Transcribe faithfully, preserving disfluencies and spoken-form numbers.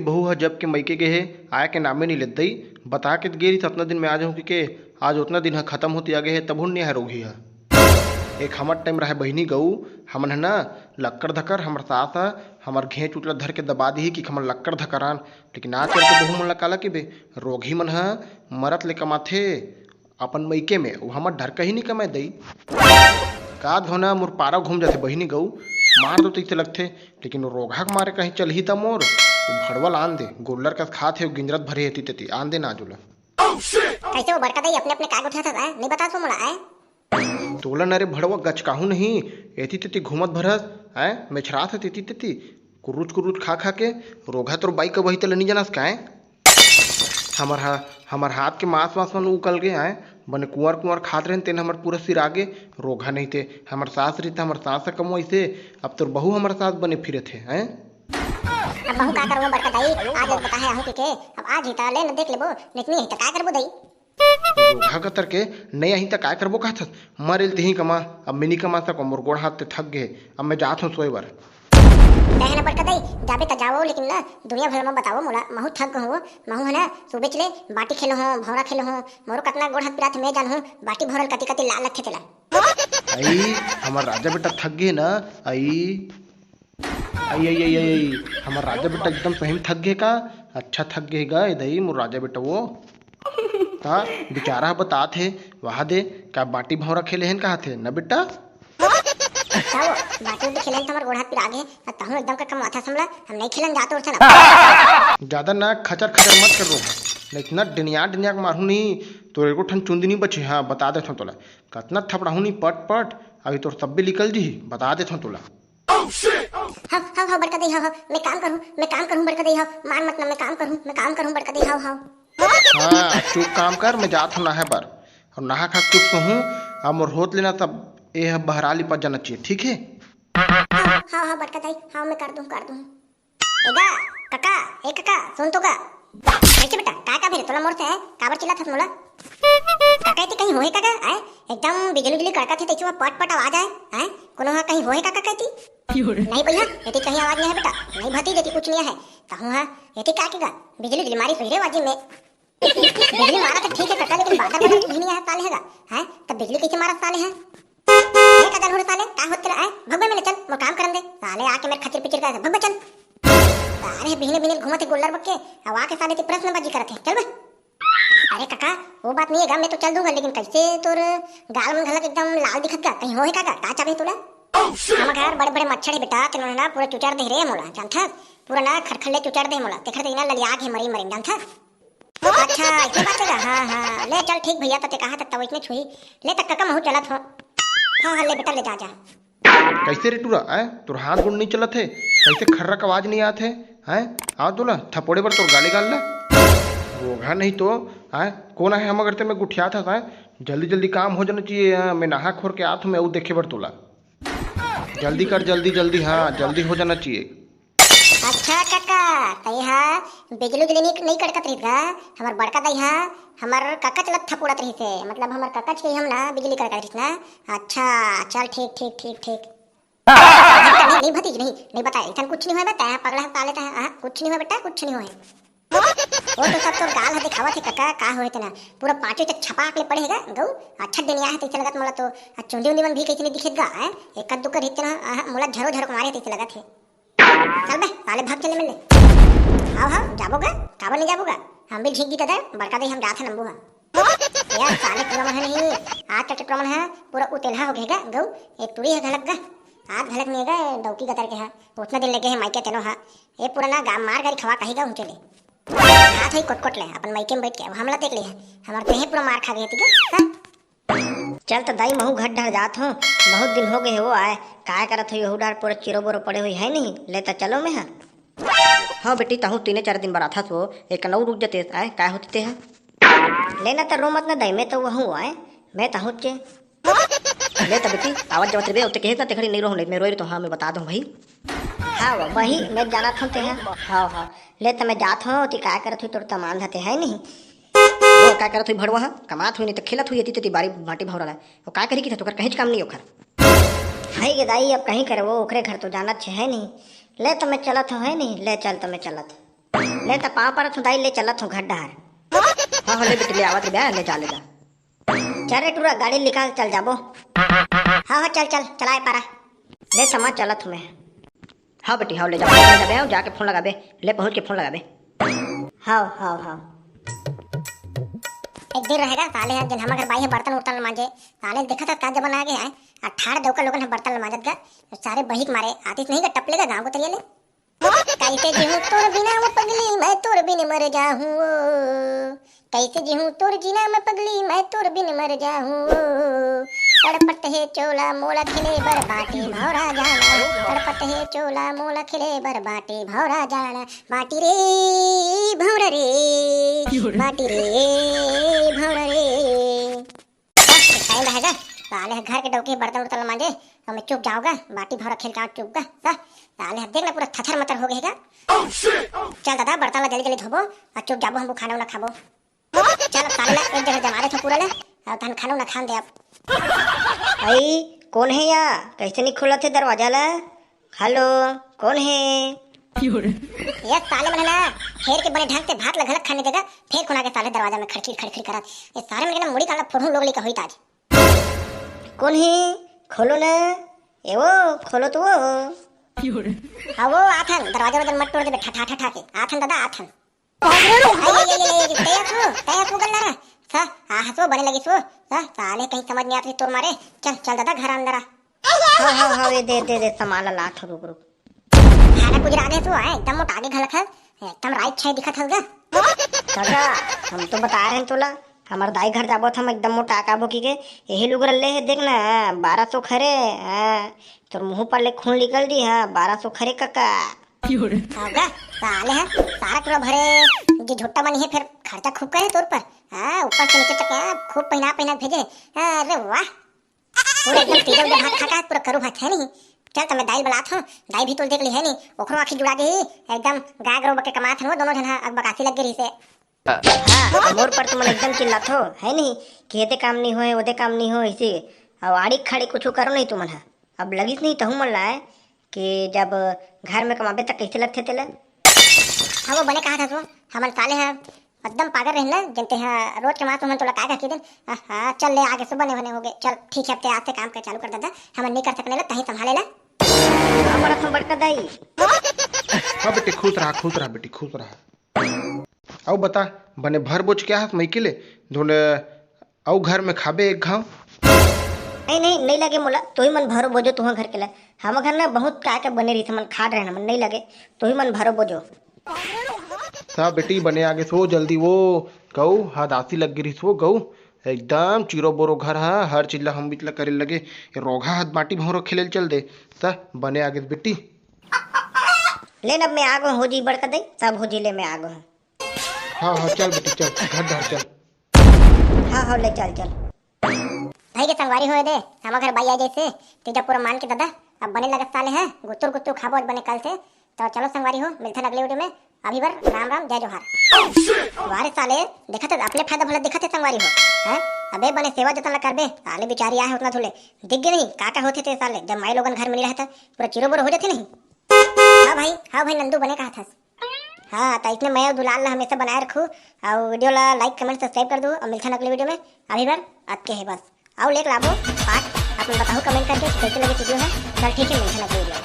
बहू ह जब के मइके गे हे, आए के नामे नइ लेत दई। बता के त गे रहिस अतना दिन में आ जाहूं कहिके, आज ओतना दिन ह खतम होत आगे हे, तभो नइ आए रोगही ह। एक हमर टाइम रहय बहिनी गऊ, हमन ह ना लक्कड़ धकर, हमर सास ह हमर घेंच उठ ल धर के दबा दिही कि हमन लक्कड़ धकर आन। लेकिन आजकल के बहू मन ल काला कहिबे, रोगही मन ह मरत ले कमाथे, अपन मइके में, वो हमर डर कहीं नहीं कमाए दई। का धोना मोर पारा घूम जाथे बहिनी गऊ, मार दो तइसे लगथे, लेकिन वो रोगहा के मारे कहीं चलही त मोर, वो भड़वा ल आन दे, गोल्लर कस खात हे, वो गिंजरत भरे एती तेती, आन दे ना जुला। कैसे वो बड़का दई अपने अपने का गोठियाथस, आय? नहीं बतास वो मोला, आय? तोला न रे भड़वा गचकाहू नहीं, एती तेती घूमत भरस, आय? मेछरात हस एती तेती, कुरुच कुरुच खा खा के, रोगहा तोर बाई के बही तेला नहीं जानस काय? हमर हा-, हमर हाथ के मांस वांस मन उकल गे, आय? बने कुंवर कुंवर खात रहेन, तेन हमर पूरा सिरा गे, रोगहा नहीं ते। हमर सास रहिते, हमर सास ह कमो अइसे, अब तोर बहू हमर सास बने फिरत हे, आय? अब बहू का करबो बड़का दाई, आज बता है आहू के, के, अब आज ही त ले न देख लेबो, नहीं त नहीं ही त का करबो दाई? रोगहा कतर के, नहीं आही त काय करबो कहथस? मर इल तिही कमा, अब मिनी कमा सको, मोर गोड़ हाथ ते थक गे, अब मैं जात हूँ सोए बर। तैं ह ना बड़का दाई, जाबे त जावो, लेकिन ना दुनिया भर म बतावो मोला, महू थक गहूं वो, महू ह ना सुबेच ले बाटी खेलो हूं, भौंरा खेलो हूं, मोरो कतना गोड़ हाथ पिरात हे, मैं जानहूं, बाटी भौंरा ल कति कति लाल लगथे तेला। आई, हमर राजा बेटा थक गे ना, आई, आई, आई, आई, आई, आई, हमर राजा बेटा एकदम सही में थक गे का? अच्छा थक गे गा, ए दई मोर राजा बेटा वो। ता बेचारा ह बतात हे, वहा दे, का बाटी भौंरा खेले हन कहा थे, ना बेटा? का वो, बाटी उटी खेले हन त हमर गोड़ हाथ पिरा गे, अब तहूं एकदम का कमवाथा समला, हम नहीं खेलन जात और से ना। ज्यादा ना खचर खचर मत कर रोगहा, नहीं इतना डिनिया डिनिया के मारू नहीं, तोर एको ठन चुंदी नहीं बचे, हाँ, बता देथों तोला। कतना थपड़ाहूं नहीं पट पट, अभी तोर सब्बे निकल जी, बता देथों तोला। हव, हव, हव, बड़का दई, हव, हव, मैं काम करहूं, मैं काम करहूं, बड़का दई, हव, मान मत ना, मैं काम करहूं, मैं काम करहूं, बड़का दई, हव, हव। हाँ, चुप काम कर, मैं जात हूं नहाए बर। और नहा खा के चुप से हूं, अब मोर होत लेना तब ए ह बहराली पर जाना चाहिए, ठीक है? हव, हव, हव, बड़का दई, हव, मैं कर दूं, कर दूं। ए गा, कका, ए कका, सुन तो गा। कैसे बेटा, का, का भेले तोला मोर से, हैं? काबर चिल्लात हस मोला? कका, एती कहीं होहे का गा, हैं? एकदम बिजली, बिजली कड़कत हे, तैसे पट, पट आवाज आए, हैं? कोनो ह कहीं होहे का, कका, एती? नहीं भैया, एती कहीं आवाज नहीं है बेटा, नहीं भतीज, एती कुछ नहीं है। कहूँ है, एती का के गा, बिजली, बिजली मारी सुहिरे आवाज में। बिजली मारा तो ठीक है कका, लेकिन बादर, बादर भी नहीं आया साले है गा, हैं? तब बिजली कैसे मारा साले है? ये कदल हुड़ साले, का होत तेला, आय? भग बे, मैं ले चल, मोर काम करन दे। साले आके मेरे खचिर पिचिर कर, भग बे चल। साले बिहने बिहने घूमत हे गोल्लर बक्के, अब आके साले ते प्रश्नबाजी करत हे, चल बे। अरे कका, वो बात नहीं है गा, मैं तो चल दूंगा, लेकिन कैसे तोर गाल मन घलक एकदम लाल दिखत गा, कहीं होहे का गा, का चाबे तोला? हम घर बड़े बड़े मच्छर है बेटा, तेनों ना पूरा चुचर दे रे मोला, जानथस? पूरा ना खरखल्ले चुचर दे मोला, तेखर ते ना ललिया के मरी मरी, जानथस? अच्छा, इतने बात है का? हाँ, हाँ, ले चल ठीक भैया, तते कहा तक तब इतने छुई। ले तक कका महू चलत हो। हाँ, हाँ, ले बेटा, ले जा, जा। कैसे रे टूरा, आय? तोर हाथ गोड़ नहीं चलत हे? कैसे खर्रा के आवाज नहीं आत हे? आय? आओ तोला, थपोड़े बर तोर गाले गाल ला। रोगहा नहीं तो, आय? कौन आहे हम अगर ते में गुठियात हस, आय? जल्दी जल्दी काम हो जाना चाहिए, हाँ, मैं नहा खोर के आत हूँ, मैं वो देखे बर तोला। जल्दी कर, जल्दी, जल्दी, हाँ, जल्दी हो जाना चाहिए। अच्छा कका, तई हा बिजली उजली नहीं, नहीं कड़कत रहिस गा? हमर बड़का दाई हा हमर ककच ल थपोड़त रहिस हे, मतलब हमर ककच के हम ना बिजली कड़कत रहिस ना। अच्छा, चल ठीक, ठीक, ठीक, ठीक। नहीं, नहीं भतीज, नहीं, नहीं बता, इथन कुछ नहीं होय बे, तै पगला है, ताले तै, हाँ, कुछ नहीं होय बेटा, कुछ नहीं होय। वो तो सब तोर गाल ह दिखावत हे कका, का होय तेना, पूरा पांचों तक छपाक ले पड़े हे गा, गऊ, अच्छा डनिया है तैसे लगत मोला तो, आ चुंदी उंदी मन भी कैसे नहीं दिखत गा, हैं? एक दुकर हित ना, आहा, मोला झरो झरो के मारे तैसे लगत हे। चल बे, साले भाग चले मिल ले। हाव, हाव, जाबो गा? काबर नहीं जाबो गा? हम भी झींक दी दादा, बड़का दे हम जात हन नंबू हा। यार, साले टुरा मन है नहीं, आज तक टुरा मन है, पूरा उतेलहा हो गए गा, गऊ, एक टुरी है घलक गा। आज घलक नहीं गा, डौकी गतर के हा। उतना दिन लगे है माइके तेनो हा। ये पूरा ना गा-, मार गारी खवा कही गा उनके ले। हाथ होई कोट कोट ले, अपन माइके में बैठ के, अब हमला देख ले है। हमार देह पूरा मार खा गए थी गा, हाँ? चल त दाई, महू घर डहर जात हों, बहुत दिन हो गए हे वो आय, काय करत होई ओहू डहर पूरा चिरो बोरो पड़े होई है नहीं, ले त चलो मैं हा। हाँ बेटी, तहूँ तीने चार दिन बर आथस वो, एक नौ रुक जते आय, काय होती ते है? ले ना त रो मत ना दाई, मैं तो वहूँ आय, मैं तहूँ चे। ले त बेटी, आवत जावत रहिबे, ओते कहे ना तेखड़ी नहीं रहूँ, नहीं मैं रोई तो हाँ, मैं बता दूँ भाई। हाँ वो, वही, मैं जानत हूँ ते है। हाँ, हाँ, ले त मैं जात हूँ, ओती काय करत हुई तोर तमान धते है नहीं। वो का करत हुई भड़वा ह? कमात हुई नहीं त खेलत हुई एती तेती बारी बाटी भौरा ला। वो का करी कि त ओकर कहीं काम नहीं ओकर। हाय गे दाई, अब कहीं करे वो, ओकरे घर तो जानत छे है नहीं। ले त मैं चलत हो है नहीं, ले चल त मैं चलत। ले त पाँव परत हूँ दाई, ले चलत हूँ घर डहर। हाँ, हाँ, ले बेटी, ले आवत रे बे, ले जा, ले जा। चल रे टूरा, गाड़ी निकाल, चल जाबो। हाँ, हाँ, चल, चल, चलाए पारा। ले समा, चलत हूँ मैं। हाँ बेटी, हाँ, ले जा, ले जा बे, जाके फोन लगाबे, ले पहुँच के फोन लगाबे। हाँ, हाँ, हाँ। एक दिन रहेगा साले ह, जेन हमर घर बाई ह बर्तन उर्तन मांजे, साले देखत हस का जमाना आगे है, अठारह दौका लोगन ह बर्तन मांजत गा, सारे बहिक मारे, आतिस नहीं गा टपले गा गाँव को तरिया ले। कैसे जीऊँ तोर बिना वो पगली, मैं तोर बिन मर जाहूँ ओ। कैसे जीऊँ तोर जीना मैं पगली, मैं तोर बिन मर जाहूँ ओ। तड़पत हे चोला मोला खिले बर बाटे भौरा जाना। तड़पत हे चोला मोला खिले बर बाटे भौरा जाना। बाटी रे भौरा रे, बाटी रे भौरा रे। टाइम रहेगा, साले ह घर के डौकी बर्तन उर्तन मांजे, तो मैं चुप जाऊंगा, बाटी भौरा खेल के आऊं चुप गा। सा-, साले ह देख ना पूरा थथर मतर हो गए गा। चल दादा, बर्तन ला जल्दी जल्दी धोबो और चुप जाबो, हम खाना उना खाबो। चल अब साले ला एक जगह जमा दे थो पूरा ले, और तहन खाना उना खान दे अब। आई, कौन है या? कैसे नहीं खोलत हे दरवाजा ला? हेलो, कौन है? ये साले मन ह ना, हेर के बने ढंग से भात ला घलक खाने देगा, फेर कोन आगे साले दरवाजा में खड़खिड़ खड़खिड़ करत। ये सारे मन के ना मुड़ी काला फोड़हूं लोग लेकर होई ताज। कौन है? खोलो ना। ए वो, खोलो तो वो। हाँ वो, आथन, दरवाजा वरवाजा मत तोड़ देबे, ठठा ठठा के। आथन दादा, आथन। आई, आई, आई, आई, आई, तैया सो, तैया सो गल्ला रे। सा, आ हसो बने लगी सो। सा, साले कहीं समझ नहीं आती तोर मारे। चल, चल दादा घर अंदर आ। हाँ, हाँ, हाँ, ये दे, दे, दे, सामान ला लात हो, रुक, रुक। खाना कुछ राधे सो है, एकदम मोटा आगे घलक है, एकदम राइट छै दिखत हस गा। दादा, हम तो बता रहे हैं तोला, हमर दाई घर जाबो त हम एकदम मोटा काबो की के, यही लुगरा ले है, देख ना, बारह सौ खरे, हाँ, तोर मुंह पर ले खून निकल दी, हाँ, बारह सौ खरे कका। होगा, साले है, सारा टोला भरे, जे झोटा बनी है, फिर खर्चा खूब करे तोर पर, हाँ, ऊपर से नीचे तक, हाँ, खूब पहिना पहिना भेजे, अरे वाह। पूरा एकदम तीजा उजा भात खा के, पूरा करू भात है नहीं। चल, त मैं दाई ल बलात हूँ, दाई भी तोल देख ली है नहीं, ओकरो आँखी जुड़ा गई, एकदम गाय गरू बके कमात हन वो दोनों झन, हाँ, अकबकासी लग गई रही से। हाँ, मोर पर तुमन एकदम चिल्लात हो, है नहीं, कि एदे काम नहीं होए, ओदे काम नहीं होए, इसी। अब आड़ी खाड़ी कुछ करो नहीं तुमन हा। अब लगिस नहीं तहु मन लाए, कि जब घर में कमाबे त कैसे लगथे तेला? हाँ, वो बने कहा था तू, हमन साले हैं, एकदम पागल रहिन ना, जन ते हा रोज के मास हमन तोला काय कह के दिन। हाँ, हाँ, चल ले आगे सुबह ने होने होगे। चल ठीक है, अब ते आज से काम कर चालू कर दादा, हमन नहीं कर सकने ला, तही संभाले ला। हाँ, बड़ा तुम बड़का दाई। हाँ बेटी, खुश रहा, खुश रहा बेटी, खुश रहा। अउ बता, बने भर बोझ क्या हस मइके ले? धोले अउ घर में खाबे एक घाव। नहीं, नहीं, नहीं लगे मोला, तोही मन भरो बोझो तुहा घर के ला। हम घर ना बहुत काय के बने रही, मन खा रहे ना, मन नहीं लगे, तोही मन भरो बोझो। सा बेटी बने आगे सो जल्दी वो गऊ, हदासी लग गिरी सो गऊ, एकदम चिरो बोरो घर हा, हर चीज ला हम बिचला करे लगे, ये रोघा हाथ बाटी भौरो खेले ल चल दे, सा बने आगे बेटी। ले न, अब मैं आगो हो जी बड़का दई, सब हो जी ले मैं आगो हूँ। हाँ, हाँ, चल बेटी, चल, घर डहर चल। हाँ, हाँ, ले चल, चल। भाई के संगवारी होए दे, हमर घर बाई आ जैसे, तेजा पूरा मान के दादा, अब बने लगत साले है, गुत्तुर गुत्तुर खाबो आज बने कल से। तो चलो संगवारी हो, मिलथन अगले वीडियो में, अभी बर राम राम, जय जोहार। वारे साले, देखत है, अपने फायदा भला देखत है संगवारी हो, हैं? अबे बने सेवा जतन ला करबे, साले बिचारी आए है उतना धुले, दिख गए नहीं, का का होते थे साले, जब माई लोगन घर में नहीं रहता, पूरा चिरो बोरो हो जाते नहीं। हाँ भाई, हाँ भाई नंदू बने कहा था। हाँ, तो इसने मैं दुलाल ला हमेशा बनाए रखू, और वीडियो ला like, comment, subscribe कर दू, और मिलथन अगले वीडियो में। अभी बर अतके है बस, और लेक लाबो पाठ, आप बताओ comment करके कैसे लगे वीडियो है। चल ठीक है, मिलथन अगले वीडियो।